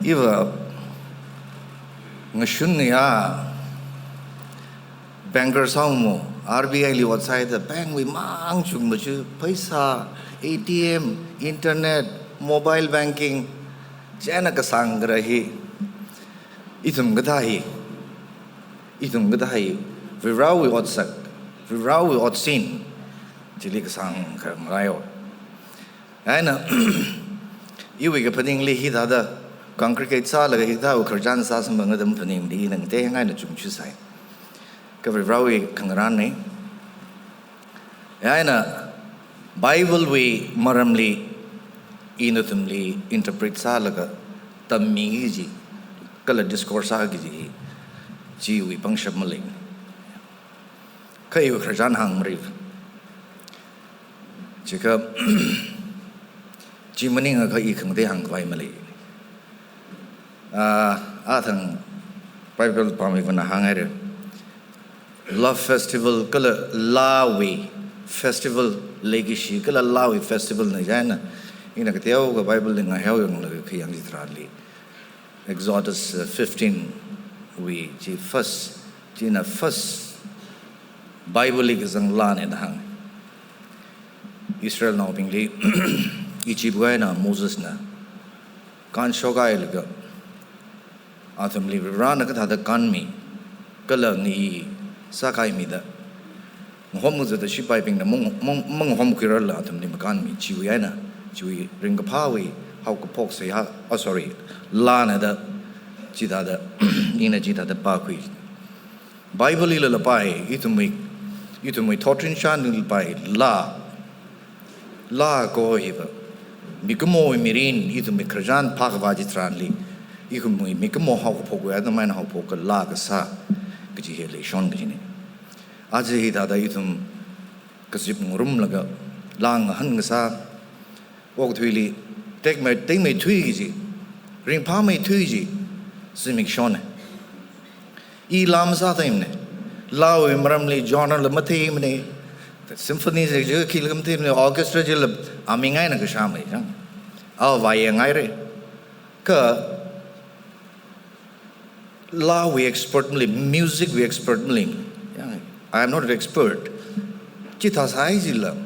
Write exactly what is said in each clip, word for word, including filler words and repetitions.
Iva ngashun ngayā banker sāumo, R B I li ot sāhaida bank wui mang chungmachuk pheisā, A T M, internet, mobile banking, chieina kasāng kharā hi, ithum kathā hi, ithum kathā hi, Varivarāwui otsak, Varivarāwui otsin, chili kasāng kharā malaiyo. Eina, iwui kaphaningli hithāda congregate sālaga hithāwui khararchan sāsamphang ngadam phaningli nang te ngaina chungchusai. Kha Varivarāwui khangarānna. Eina, Bible wui maramli, ina nathumli interpret sālaga tammi kaji, kala discourse sā kaji, chiwui pangshap malei. Kha iwui khararchan hāngmara. Chikha, chi maningakha i khangatei hāngkhavai malei. Ah, athang Bible pāmivana hānghaira. Love festival kala laawui festival leikashi kala laawui festival na chieina. Ina kateokha Bible li ngaheo yanglaga khayang chitharanli. Exodus, uh, fifteen wui chi first, china first Bible li kazang laana da hāng. Israelnaobingli Egypt wui eina Mosesna kānshokailaga, athumli Varivarāna kathāda kānmi, kala ngi sākaimida, ngahom kazata shipaibingna mang, mang, mangahomkhuirarla athumli makānmi, chiwui eina, chiwui ringkaphāwui haokaphok seihā, oh, sorry, laana da, chithāda, ina chithāda pākhui. Bible lila pai, ithumwui, ithumwui thotrinchān lila pai, laa, laa kaho hiva mikumowui mirin, ithumwui khararchan phākhavā chitharanli, ithumwui mikumo haokaphokwui atam eina haophok kala kasā kaji hi leishon kajina. Aja hithāda ithum kazip ngarumlaga, laa ngahān kasā, okathuili tekmei, tekmeithui kaji, ringphāmeithui kaji, zimikshonna. I laa masātheimana. Laawui maramli genre la matheimana. Symphony chi khila matheimana, orchestra chila aming eina kashāmei chang. Ava yangngaira. Kha laawui expert malei, music wui expert malei. Ya, I am not an expert. Chithā sāhai chila,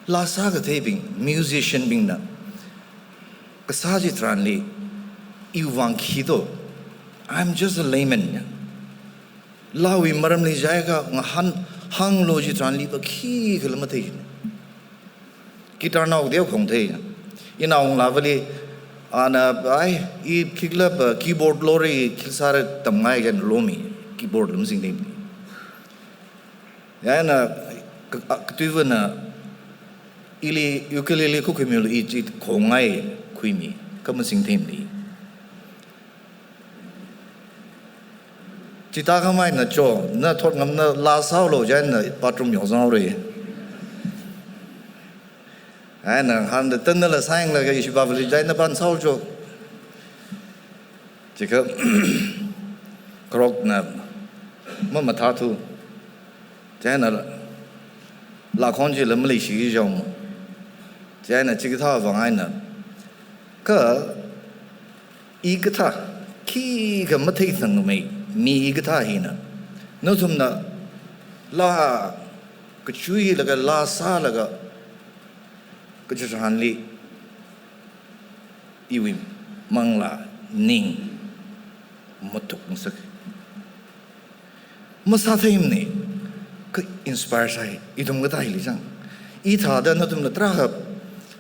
laa sākatheibing, musician bingna kasā chitharanli, iwui vang khi to. I am just a layman, ya. Laawui maramli jiakha ngahān, hānglu chitharanli va khikhala mathei. Guitar nao kateo khong thei. Inao ngalāvali, ana, ai, i khikhala va keyboard lora, khikha sāra tamngai jin lomi, keyboard la masingtheimana. Chieina, ka-, a, katuivana, ili ukulele khuikhuimilu i chi khongai khuimi, kha masingtheimana. Chithākhamei na cho, na thotngamna laa sāhaolu chieina bathroom yongzanghaora. Eina hānda tanda la sāyanglaga ishi bavali chieina ban sāhaocho. Chikha, kharokna mamathāthu. Chieina laa khon chila maleishi jong. Chieina chikathā vang eina. Kha, i kathā, khikha matheithangmei, mi i kathā hina. Nathumna, laa kachuilaga, laa sālaga, kachitharanli, iwui manglā ning mathukngasak. Masātheimana, kha inspire sāi, ithum kathā hili chang. I thāda nathumla tarākha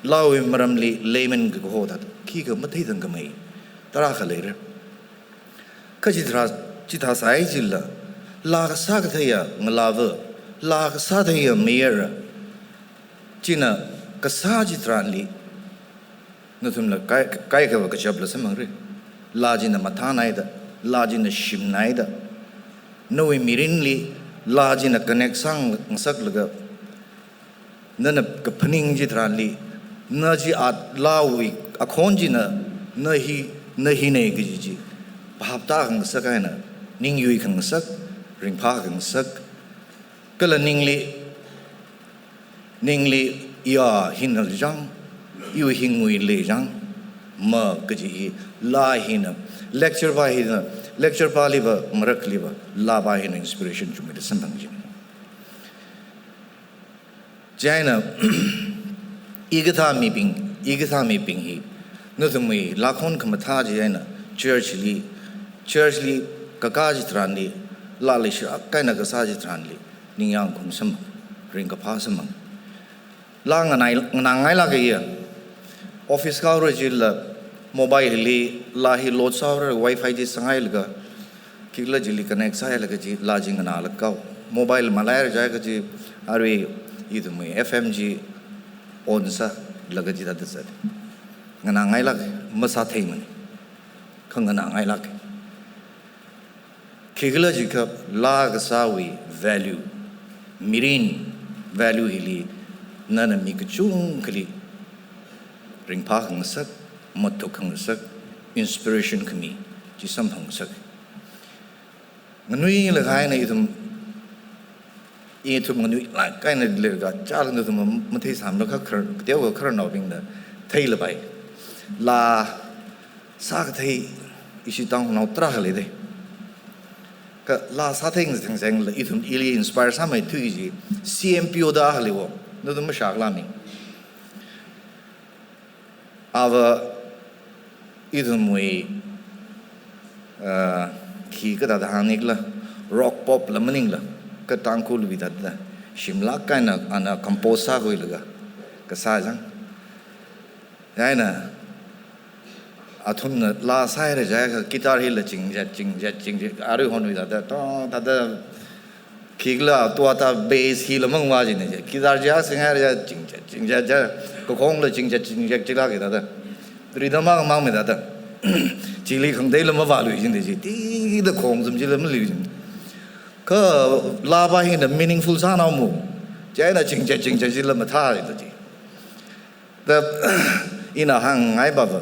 laawui maramli layman kaho thāda, khikha matheithangkhamei tarākha leira. Kha chithā, chithā sāhai chila, laa kasā katheiya ngalāva, laa kasā theiya mayara, china kasā chitharanli, nathumla kai, kaikhava kachapla samphangre. Laa china mathānaida, laa china shimnaida. Nawui mirinli, laa china connect sāngasaklaga, nana kaphaning chitharanli, na chi at laawui akhon china, na hi, na hina kaji chi, phap tākhangasak eina, ningyui khangasak, ringphā khangasak, kala ningli, ningli, ya, hina lei chang, iwui hingwui lei chang, ma kaji hi, laa hina, lecture pa hina, lecture paliva, marakhaliva, laa pa hina inspiration chungmeida samphang jina. Chieina, hikathā mibing, hikathā mibing hi, nathumwui laakhon khamathā chieina, church li, church li kakā chitharanli, laa leishirak eina kasā chitharanli, ningyāng khaung samphang, ringkaphā samphang. Laa nganai, nganāngailāka ya. Office kahaora chila mobile li laa hi load sāhaora, wifi chi sāngailaga, khikhala chili connect sāhailaga chi laa chi nganālaga kao. Mobile maleira jiakha chi arui ithumwui F M chi on sālaga chithāda zat. Nganāngailāka, masātheimana. Kha nganāngailāka. Khikhala jiakha laa kasāwui value, mirin value hili, nana mi kachungkhali ringphākhangasak, matukkhangasak, inspiration khami chi samphangngasak. Nganuilakha eina ithum, ithum nganuilāk eina leilakha, chālakha nathum matheisāmara kha khar, kateokha khararnaobingna theilapai. Laa sākathei ishi tangnao tarākha leida. Kha laa sāthei ngathang sāngla ithum ili inspire sāmeithui chi C M P O da khaleiwo, nathum mashākla mi. Ava ithumwui, ah, khi kathāda hāngnikhala, rock pop la maningla, kha Tangkhulwui thāda, shimlāk eina ana compose sākhuilaga, kasā chang. Chieina, athumna laa sāhaira jiakha guitar hila chingchat, chingchat, chingchat, aruihonwui thāda, tong, thāda, khikhala, tuata bass hila mangva china chi. Guitar chi singhaira jiakha chingchat, chingchat, ja, kakhongla chingchat, chingchat, chila ki thāda. Rhythm akha mangmi thāda. Chili khangateila mavālui china chi. Tida khong zam chila malui china. Kha laa pa hina meaningful sānao mo. Chieina chingchat, chingchat chila mathā china chi. Da, ina hāngngai pava.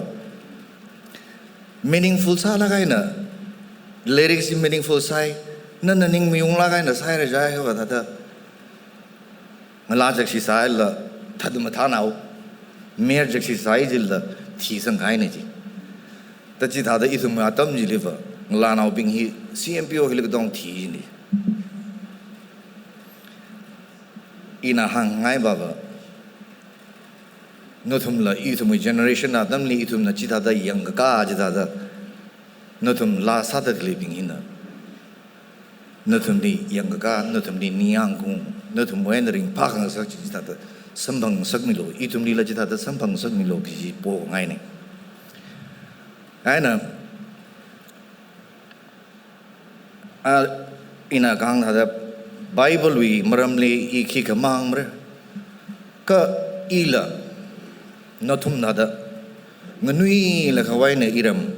Meaningful sālāk eina, lyrics hi meaningful sāi, nana ning mayunglāk eina sāhaira jiakha va thāda. Ngalā chakshi sāhaila, thāda mathānao, mer chakshi sāi jila, thisangkahaina chi. Da chithāda ithum atam chiliva, ngalānaobing hi, C M P O hili katong thi china. Ina hāngngai pava. Nathumla ithumwui generation atamli ithumna chithāda yangkakā chithāda. Nathum laa sāda khaleibing hina. Nathumli yangkakā, nathumli ningyāng khaung, nathumwui eina ringphākhangasak chi chithāda samphangngasakmilu, ithumlila chithāda samphangngasakmilu kaji pongaina. Chieina, a, ina kahāng thāda Bible wui maramli i khikha mangmara. Kha ila nathum thāda nganuilakha eina iram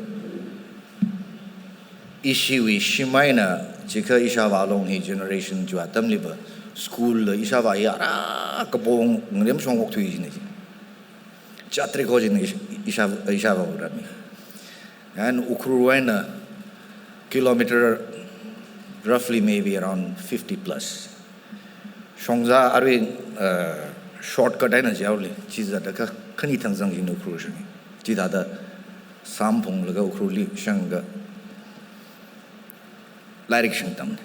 ishiwui shim eina jiakha ishāvā long hi generation chiwui atamliva school la ishāvā hi ara kapong ngarem shong okthui china chi. Chatrik ho china ish-, ishā, ishāvā rami. And Ukhrul eina kilometer roughly maybe around fifty plus. Shongza arui, uh, shortcut eina jihaole, chi zatda kha, khani thangzang china Ukhrul shang. Chithāda samphanglaga Ukhrulli shanglaga lairik shangtam.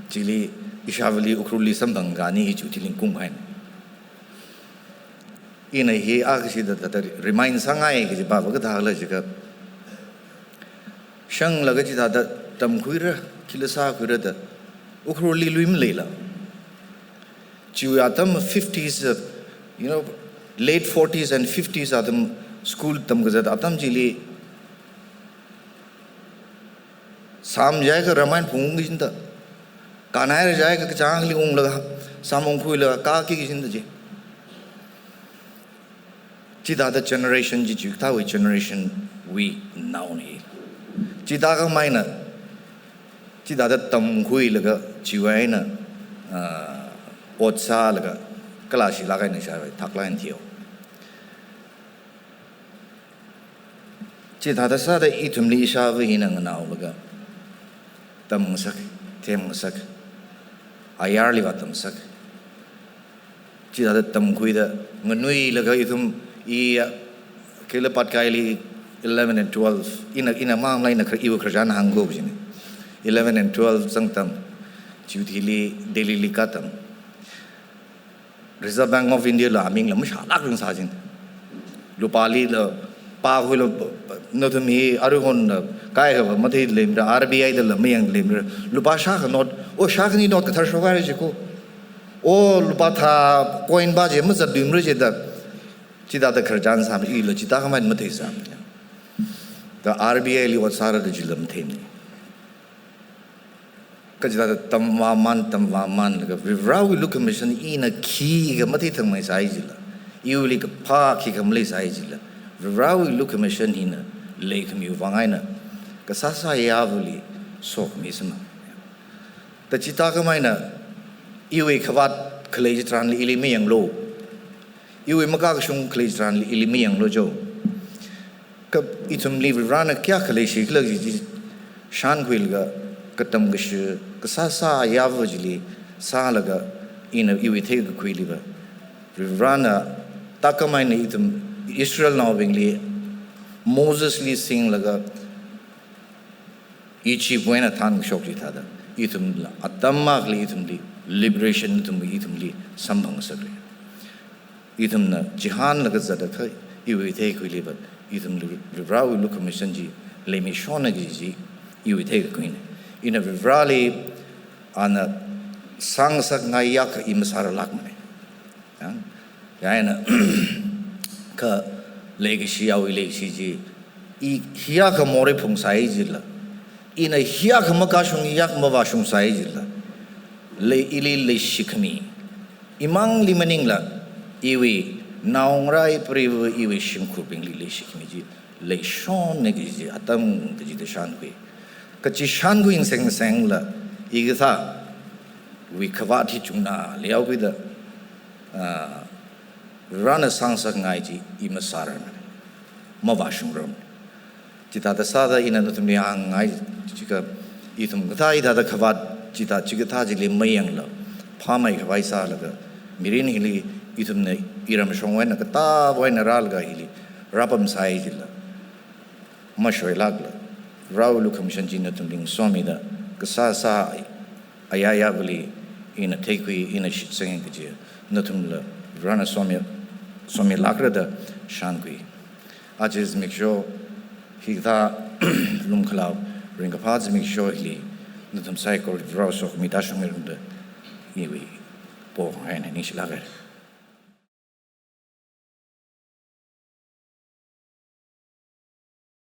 Chili ishāvāli Ukhrulli samphangkani hi chu tiling kunghaina. Ina hi akha shida thāda remind sāngai kaji pava kathāla jiakha. Shanglaga chithāda tamkhuira, khila sākhuira da, Ukhrulli lui maleila. Chiwui atam fifties, uh, you know, late forties and fifties atam school tamkazat atam chili, sam jiakha Ramayana phungungki jida. Kanhaira jiakha kachāngli unglaga, sam ungkhuilaga kāki jida chi. Chithāda generation chi chikathāwui generation wui naona. Chithākha maina, chithāda tamkhuilaga chiwui eina, ah, ot sālaga, kalāshilāk eina ishāvā thaklāk eina thiyo. Chithāda sāda ithumli ishāvā hina nganaolaga, tamngasak, themngasak, ayarliva tamsak. Chithāda tamkhuida, nganuilaga ithum i, ah, khila Patkaili Eleven and twelve, ina, ina mamlai na khar, iwui khararchan hāngko jina. Eleven and twelve zangtam, Jubilee Delhi li katam. Reserve Bank of India la aming la mashālāk ring sājin. Lupāli la, pākhui la, nathum hi aruihon la, kaikha va mathei lemra, R B I da la mayang lemra. Lupā shākha note, o shākhani note kathar shokhaira jiko. O lupā thā coin va chi mazat lemra jida. Chithāda khararchan sāmi, ila chithā khamei mathei sāmi. Da R B I li ot sāra da chila matheimana. Kachithāda tamvāman, tamvāman, laga Varivarāwui lukhamashan ina khikha matheithangmei sāi jila, iwuili kaphā khikha maleisai jila, Varivarāwui lukhamashan hina leikhamiwui vang eina kasāsā yāvali sokhami sāma. Da chithā khamei eina iwui khavāt khalei chitharanli ili mayanglu. Iwui makakashung khalei chitharanli ili mayanglu jo. Kha ithumli Varivarāna kayākha leishikhala kaji chi shānkhuilaga, katam kashi, kasāsā yāva chili sālaga, ina iwui theikakhuili va, Varivarāna thākhamei eina ithum Israelnaobingli, Mosesli singlaga, Egyptwui eina thānkashok chithāda, ithumla atam akhali ithumli liberation, ithum, ithumli samphangngasakra. Ithumna chihānlaga zatakha, iwui theikhuili va, ithumli Varivarāwui lukhamashan chi leimishonna kaji chi iwui theikakhuina. Ina Varivarāli ana sāngasakngai yākha i masārarlākmana. Ya, ya eina, kha leikashi, awui leikashi chi, i hiyākha morei phungsai jila, ina hiyākha makashung, hiyākha mavāshungsai jila, lei, ili leishikhami, imangli maningla, iwui naongarā, ipariva, iwui shimkhurbingli leishikhami chi leishonna kaji chi atam kachida shānkhui. Kachi shānkhui ngasengsengla, i kathāwui khavāt hi chungna leihaokida, ah, Varivarāna sāngasakngai chi i masārarmana, mavāshungrarmana. Chithāda sāda ina nathumli hāngngai, chikha ithum kathā hithāda khavāt, chithā chikathā chili mayangla, phāmeikhavai sālaga, mirin hili ithumna iramshongwui eina, katāwui eina rālaga hili rāpamsai jila, mashoilākla, Varivarāwui lukhamashan chi nathumli ngasomida, kasāsā ayā yāvali ina theikhui, ina shitsanga kaji, nathumla Varivarāna somi, somilākra da shānkhui. Aja zimiksho hikathā lumkhalao ringkaphā zimiksho hili, nathum saikora Varivarāwui sokhami tāshungmiranu da, iwui pokhui eina ningshilākra.